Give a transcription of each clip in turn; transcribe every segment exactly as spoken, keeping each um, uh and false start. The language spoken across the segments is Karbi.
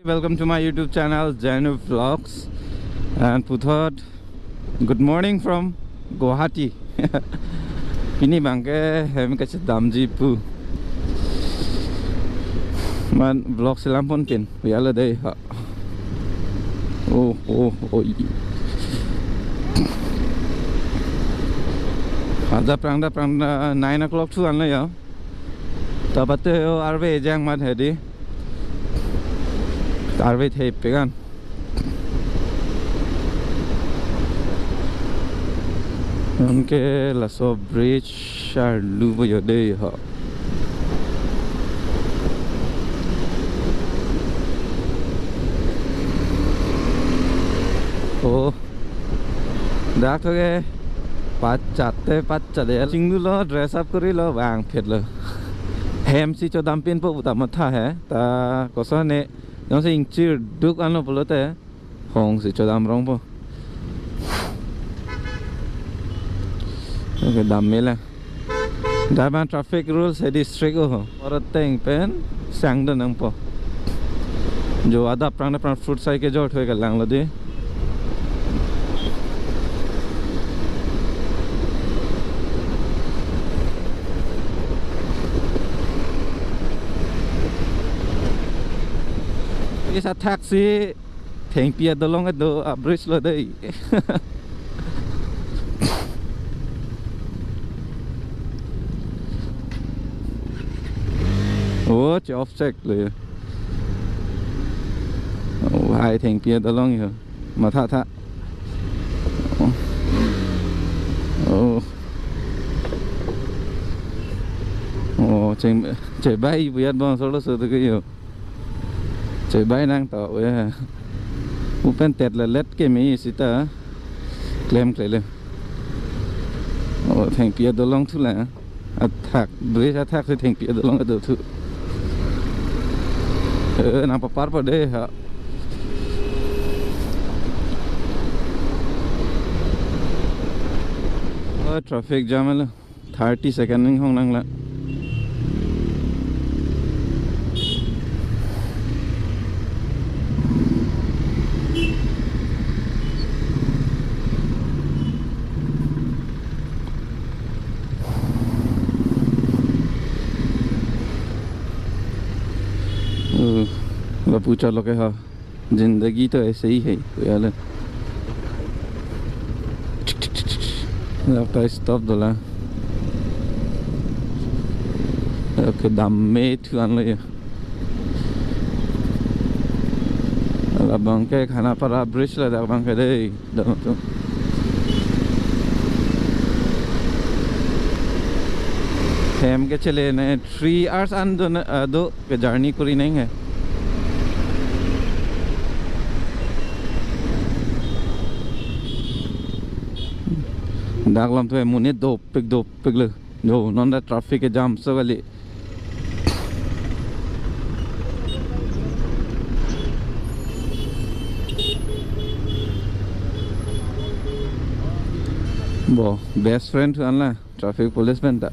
Welcome to my YouTube channel, Janu Vlogs. And puthot, good morning from Guwahati. Pini abangke hem kachedamji pu. Man vlog selam pon kin, ya la dei ha. Oh, oh, oh. Ada prangda, prangda nine o'clock thu anlo ya. Tapate o arve jang mat hedi. Arve thei pekan. Anke laso bridge arlu bo yo dei ho. Oh. Dak thoke pachate pachate. Chinglu lo, dress up kori lo, vangphet lo. Hem si chodam pin po puta matha he. Ta koson ne, jongsi ingchir duk anlo pulote, hong si chodam rong po. Okay, dam mela. Dak abang traffic rules hedi strict ho. Oro ateng pen sangdun nangpo. Jo ada prangda prang fruit sai kejor thoi ke lang lo di. Isa taxi. Thengpi adolong kedo a-bridge lo dei. Oh, che-off check lo ya. Oh, hai thengpi adolong ya. Matha tha. Oh. Oh. Oh, cheng, chebai buyat bang solo so to ke yo. Chebai nang to we. Upen tet le let ke me sita. Klemkle le. Oh, thengpi adolong thu la. Athak, bridge athak si thengpi adolong kedo thu. Eh, nang papar pa dei ha. Oh, traffic jam lo. Thirty second ning hong nang la. Uh, lapu chot lo ke ha. Zindagi to aise hi hai, ko ya le. Lak ta stop dola. Okay, dam me thu anlo ya. Labang ke Khanapara bridge ladak abang ke dei. Dam tu. Hem kechele ne three hours an do na, ah, do ke journey kori nang he. Dak lam tu monit dopik dopik lo. Jo, non ta traffic ke jam so kali. Bo, best friend thu anla. Traffic police pen ta.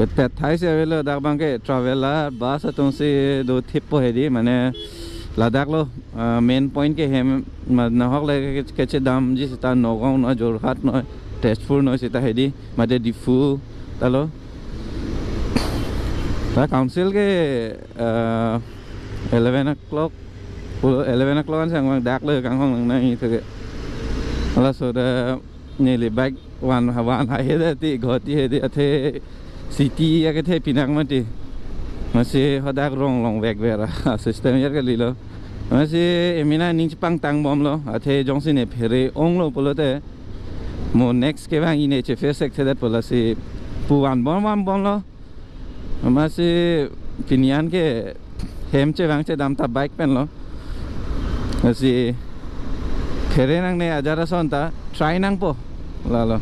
Ke tet thai si avelo dak abang ke traveller bus atum si do thip po hedi, mane ladak lo, ah, main point ke hem ma nahok le ke, kechedamji sita Nagaon noi, Jorhat noi, Tezpur noi sita hedi, mate Diphu ta lo. Ta council ke, ah, eleven o'clock, eleven o'clock an sang vang dak lo kanghong nang nang itu ke. Laso ta neli bike van van hai hedi ti Guwahati hedi athe city akethe pinak mati. Masi hadak rong long vek vera system yar kali lo. Masi emina ning chepangtang bom lo athe jongsi ne phere ong lo pulote mo next kevang ine che face ek thedet pulo si pu van bom van bom lo. Masi pini an ke hem chevang chedam ta bike pen lo. Masi phere nangne ajat ason ta try nangpo. Lalo.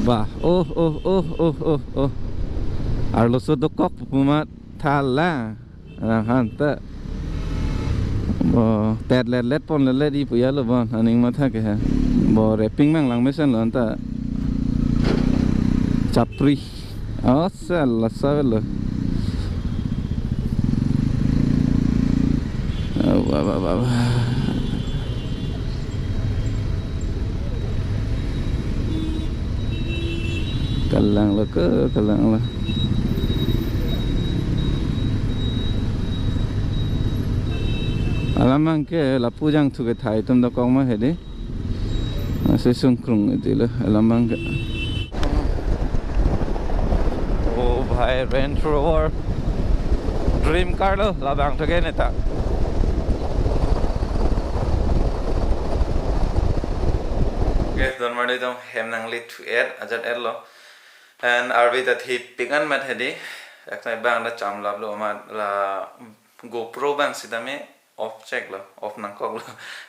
Bah, oh, oh, oh, oh, oh, oh. Arloso dokok pu matha la. Ahan ta. Bo, tet let let pon let let i puya lo bon, aning matha ke ha. Bo, wrapping mang lang mesen lo anta. Chapri. Oh, sel, la sabe lo. Ah, ba, ba, ba, ba. Kalang lo ke, kalang lo. Alam abang ke lapu jangthu ke thai atum dokok ma hedi. Masi sungkrung iti lo alam abang ke. Oh bhai, Range Rover. Dream car lo, labang tho ke neta. Guys, don marli dong hem nangli thu et, ajat et lo. And arve ta thepik an mat hedi. Eknai bang da cham lap lo ma la GoPro bang sitame off chek lo, off nangkok lo.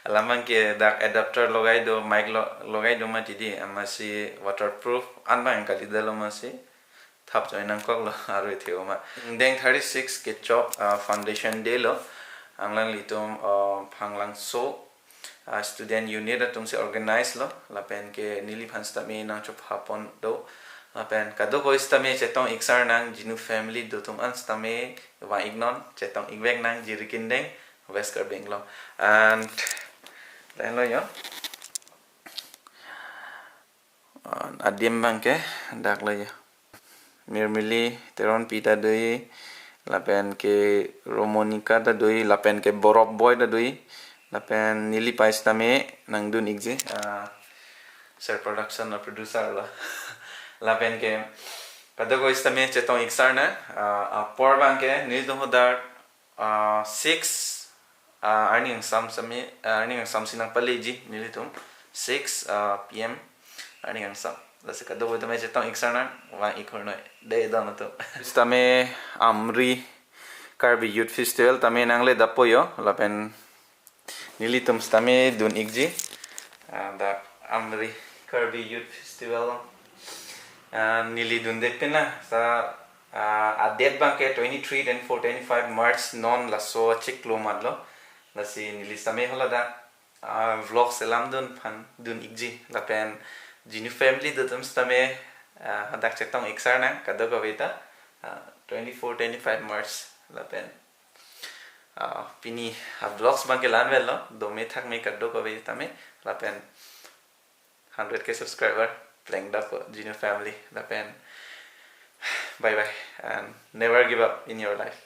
Alam abang ke dak adapter logai do, mic lo, logai do mati di, amatsi waterproof, an bang kali da lo masi. Thap join nangkok lo, arve the-o ma. Deng thirty-six kechok, ah, Foundation Day lo. Alangli atum, ah, Phanglangso, ah, student unit atum si organize lo. Lapen ke neliphan sitame nangchopha pon do. Lapen kadokave sitame chetong ik sar nang, Jinu family do atum an sitame vang ik non, chetong ik vek nang, Jirikindeng, West Karbi Anglong. And lahenlo yo. Ah, adim abang ke dak lo yo. Mirmili Teronpi ta do-i, lapen ke Romonika ta do-i, lapen ke Borok Boy ta do-i, lapen neli pais tame nangdun ikji, ah, Sir Production a producer lo. Lapen ke kadokave sitame chetong ik sar nang, ah, apor abang ke nelitum hadak ah, six, ah, arni angsam sitame, ah, arni angsam si nangpaleji nelitum. Six, ah, P M arni angsam. Lasi kadokave tame chetong ik sar nang, vang ik hor noi. Dei don atum. Sitame Amri Karbi Youth Festival tame nangle dapo yo, lapen nelitum sitame dun ikji. Ah, dak Amri Karbi Youth Festival. Ah, neli dunde pina sa, ah, a-date abang ke twenty-three, twenty-four, twenty-five March non laso achiklo mat lo. Lasi neli sitame haladak, ah, vlog selam dun aphan dun ikji. Lapen Jinu family do atum sitame, ah, hadak chetong ik sar nang kadokave ta, ah, twenty-four, twenty-five March. Lapen, ah, pini a-vlogs abang ke la-an vet lo, dome thakme kadokave tame, lapen hundred K subscriber plengdappo Jinu family, lapen bye bye and never give up in your life.